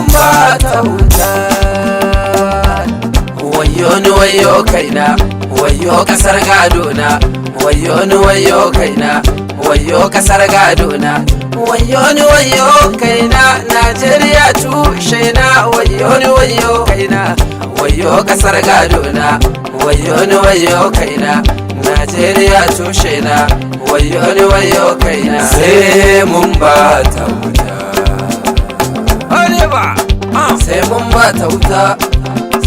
mun ba ta wuta. Wayo ni wayo kaina, wayo kasar gadona. Wayo ni wayo kaina, wayo kasar gadona. Wayo ni wayo kaina, Najeriya tushe na. Wayo ni wayo kaina, wayo kasar gadona. Wayo ni wayo kaina, Najeriya tushe na. Wayo ni wayo kaina, sai mun ba ta wuta. Arewa. Sai mun ba ta wuta,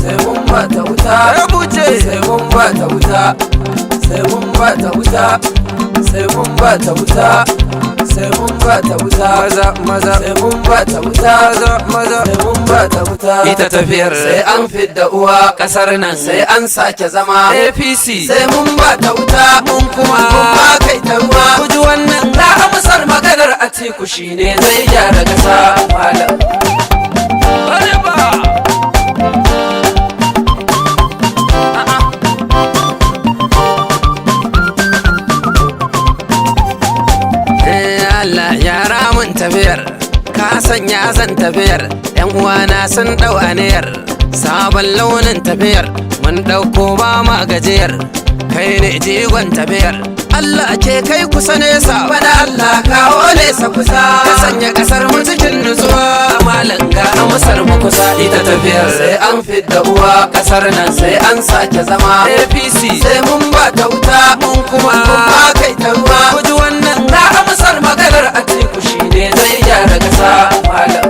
sai mun ba ta wuta. Rubuce. Sai mun ba ta wuta, sai mun ba ta wuta, sai mun ba ta wuta, sai mun ba ta wuta. Maza maza. Sai mun ba ta wuta. Maza maza. Sai mun ba ta wuta. Ita tafiyar sai an fidda uwa kasar nan, sai an sake zama. APC. Sai mun ba ta wuta, Mun kuma mun ma kai ta ruwa. Ku ji wannan. Na amsar maganar Atiku shine zai gyara kasa, malam. Arewa. Allah yara mun tafiyar, ka sanya zan tafiyar. Yan uwana sun dau aniyar sabon launin tafiyar. Mun dauko ba ma gajiyar, kai ne jigon tafiyar. Allah ke kai kusa nesa, bana Allah kawo nesa kusa. Ka sanya kasar mu cikin nutsuwa, malam ga amsar mu kusa. Ita tafiyar sai an fidda uwa kasar nan, sai an sake zama. APC. Sai mun ba ta wuta, Mun kuma mun ma kai ta ruwa. Ku ji wannan. Na amsar maganar Atiku shine zai gyara kasa, malam.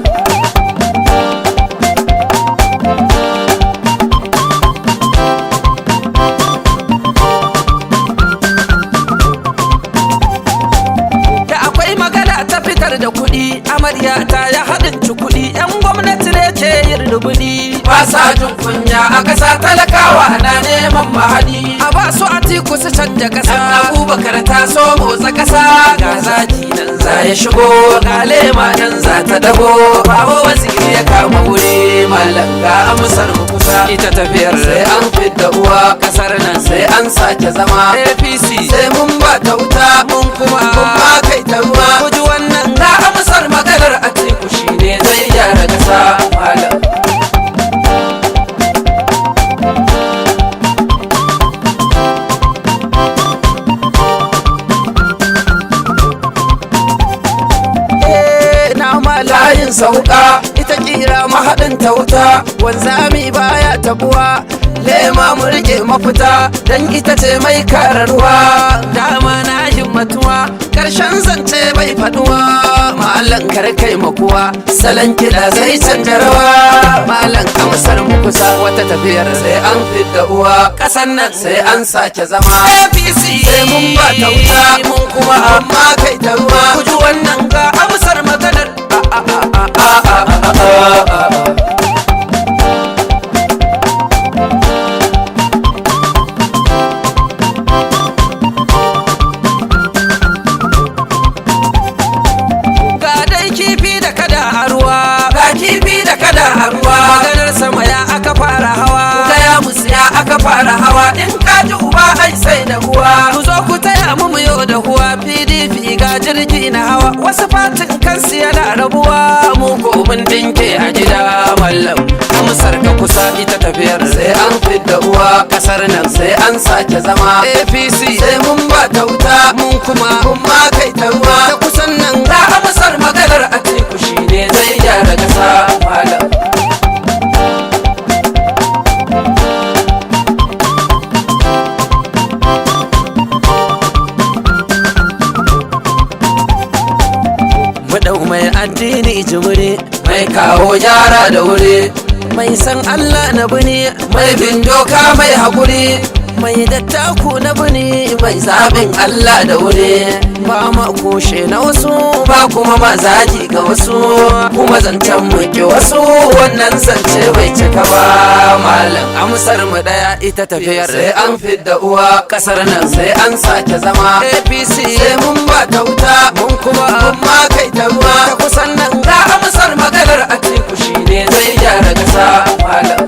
Da akwai magana ta fitar da kuɗi, amarya ta ya haɗin ci kuɗi, 'yan gwamnati ne ke yin rubuɗi. Ba sa jin kunya a kasa, talakawa na neman mahadi. A ba su Atiku su canja Dan ƙasa. Abubakar ta so motsa kasa, ga zaki nan za ya shigo, ga lema nan za ta dago. Babu Waziri ya kama wuri, malam ga amsar mu kusa. Ita tafiyar sai an fidda uwa kasar nan, sai an sake zama. APC. Sai mun ba ta wuta, Mun kuma mun ma kai ta ruwa. Ku ji wannan. Na amsar maganar Atiku shine zai gyara kasa, malam. Eh, na mala. Layin sauka Ita kira mahaɗin ta wuta. Wanzami baya tabuwa. Lema mu rike mafita, dan ita ce mai kararwa. Dama na himmatuwa, Karshen zance bai faduwa, malam kar kai makuwa. Salon kiɗa zai canja rawa, malam amsar mu kusa. Wata tafiyar sai an fidda uwa ƙasar nan sai an sake zama. APC. Sai mun ba ta wuta, Mun kuma amma kai ta ruwa. Ku ji wannan ga amsar maganar. A a a a a. Ga dai kifi da kada a ruwa. Ga kifi da kada a ruwa. Maganar sama ya aka fara hawa. Gaya musu ya aka fara hawa, in ka ji uba ai sai da uwa. Ku zo ku taya mu yau da huwa. PDP ga jirgi na hawa. Wasu fatin kansu yana rabuwa. Mu ko mun dinke a gida, mallam amsar ka kusa. Ita tafiyar sai an fidda uwa kasar nan, sai an sake zama. APC. Sai mun ba ta wuta, Mun kuma mun ma kai ta ruwa. Ta kusan nan. Na amsar maganar Atiku shine zai gyara kasa, malam. Mu dau mai addini jimiri. Mai kawo gyara da wuri. Mai san Allah na bini. Mai bin doka, mai haƙuri. Mai dattaku na bini. Mai zaɓin Allah da wuri. Ba ma kushe na wasu. Ba kuma mazaji ga wasu, kuma zancen muke wasu, wannan zance bai cika ba, malam amsar mu daya. Ita tafiyar sai an fidda uwa kasar nan, sai an sake zama. APC. Sai mun ba ta wuta, Mun kuma mun ma kai ta ruwa. Ta kusan nan. Na amsar maganar Atiku shine zai gyara kasa, malam.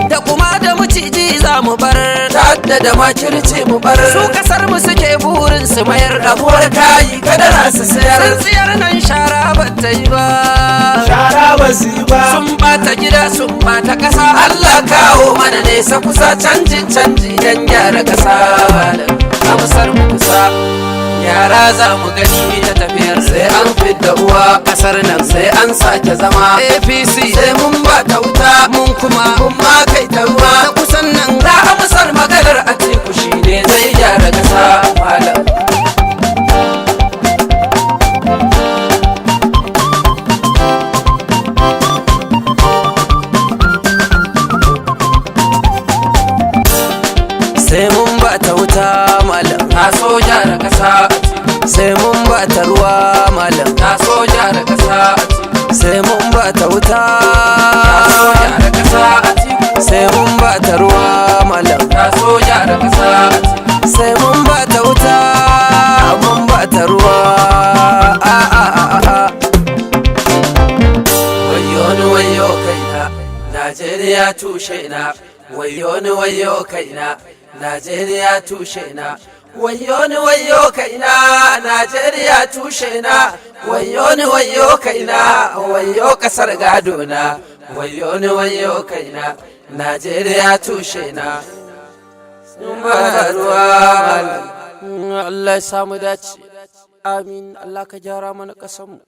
Da kuma da maciji za za mu bar. Ta'adda da makirci mu bar. Su kasar mu suke burin su mayar. Rabuwar kayi kadara su sayar. Tsintsiyar nan shara ba ta yi ba. Shara ba su yi ba. Sun bata gida, sun bata kasa. Allah kawo mana nesa kusa, canjin canji dan gyara kasa. Amsar mu kusa, yara za mu gani ta tafiyar. Sai an fidda uwa kasar nan sai an sake zama. APC sai mun ba ta wuta, mun kuma mun ma kai ta ruwa. Ta kusan nan za amsar maganar Atiku, shi ne zai gyara kasa malam. Sai mun ba ta wuta malam. Na so gyara kasa. Sai mun ba ta ruwa malam. Na so gyara kasa. Sai mun ba ta wuta. Na so gyara kasa. Sai mun ba ta ruwa malam. Na so gyara kasa. Sai mun ba ta wuta, mun ba ta ruwa, a a a a a. Wayo ni wayo kaina, Najeriya tushe na. Wayo ni wayo kaina, Najeriya tushe na. Wayo ni wayo kaina, Najeriya tushe na. Wayo ni wayo kaina, wayo kasar gado na. Wayo ni wayo kaina, Najeriya tushe na. Sun ba ta ruwa malam. Allah ya samu dace, amin. Allah ka gyara mana ƙasarmu.